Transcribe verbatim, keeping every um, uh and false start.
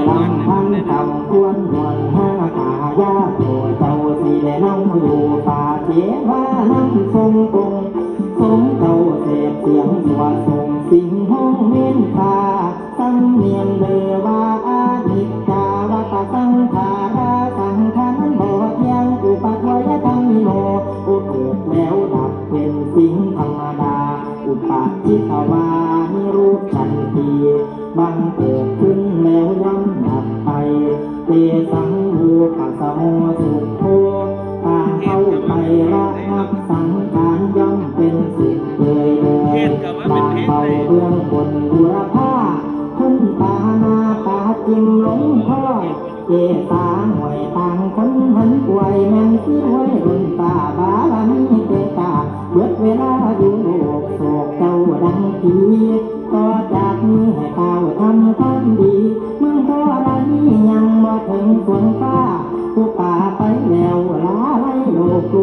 ตั้งพันตั้งควรหวนหากายาโตเจ้าสิได้นำอยู่ป่าเทวานังทรงองค์ทรงเจ้าเสพเสียงสวดส่งสิ่งห้องเน้นตาสังเนียนเลยว่าอานิจจาวัตสังขาราสังขารมันบ่เที่ยงอุปาทวยธรรมโนอุเกิดแล้วดับเป็นสิ่งธรรมดา อุปาทิตวานิรุชันติบังเกิดขึ้นแล้วย่อมดับไป เตสังโลกัสสโมสุโขต่างเข้าไประงับสังขารย่อมเป็นสุขเลยเลย เทศน์กลับมาเป็นเพลง บางเบาเบื้องบนบุรพาคุณตาหน้าตาจิมหลงคอย เจสาหน่วยต่างคนหันป่วยแม่นสิรวยรุ่นตาบารมีเตตาเบิดเวลาอยู่โลกโศกเจ้าดังผีต่อจากนี้ให้